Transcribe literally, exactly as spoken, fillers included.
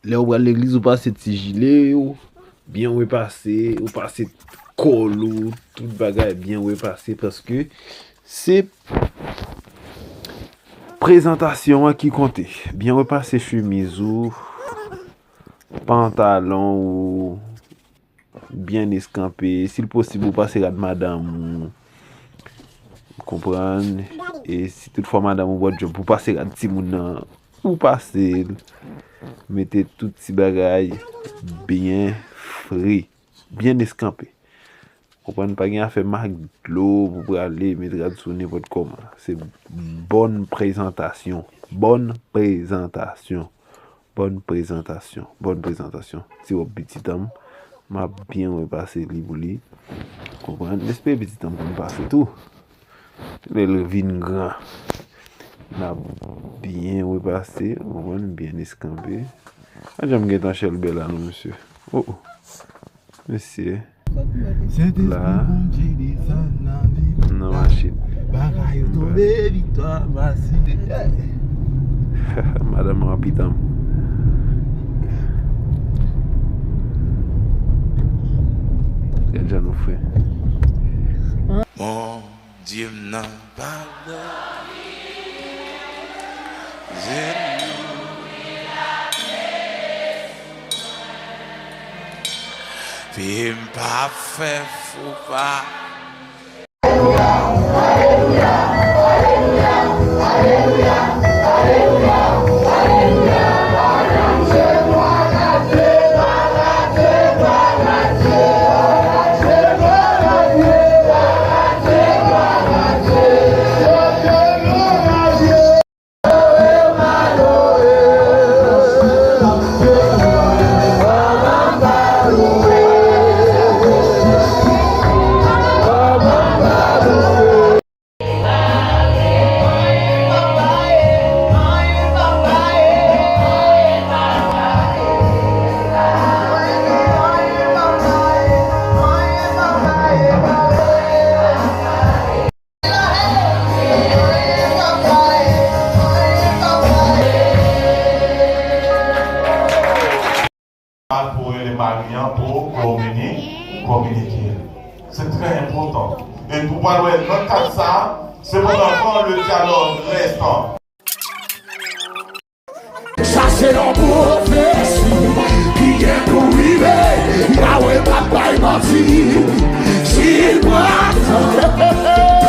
Lè ou pral legliz, ou pase ti jile ou, byen repase, ou pase kòl ou, tout bagay byen repase, paske se prezantasyon an ki konte. Byen repase chemiz ou, pantalon ou, byen eskanpe. Si l posib, ou pase rad madanm ou. Konprann? E si toutfwa madanm ou bò djòb, ou pase rad timoun nan, ou pase l. Mete tout ti bagay byen fre, byen eskanpe. Konprann? Pa gen afè mak dlo pou prale met rad sou nenpòt kòman. Se bòn prezantasyon. Bòn prezantasyon. Bòn prezantasyon. Bòn prezantasyon. Ti wòb pitit an m, m ap byen repase li pou li. Konprann? M espere pitit an m konn pase tou. Lè l vin gran, n ap byen repase, konprann? Byen eskanpe. Pa janm gen tan chèlbè la non, mesye. Oh, oh. Mesye. La, nan machin. Bagay yo tonbe, viktwa pase. Madanm an ap pitan m. Gad jan nou fre. Bondye m nan padone. Pi m pa fè fou pa. Pou rele mari an pou komini-, kominike. Se trè enpòtan. E nou pral wè nan kad sa, se pandan kan le dyalòg rèstan. Sa se yon pwofesi ki gen pou rive. Yawe p ap bay manti. Si l pran tan.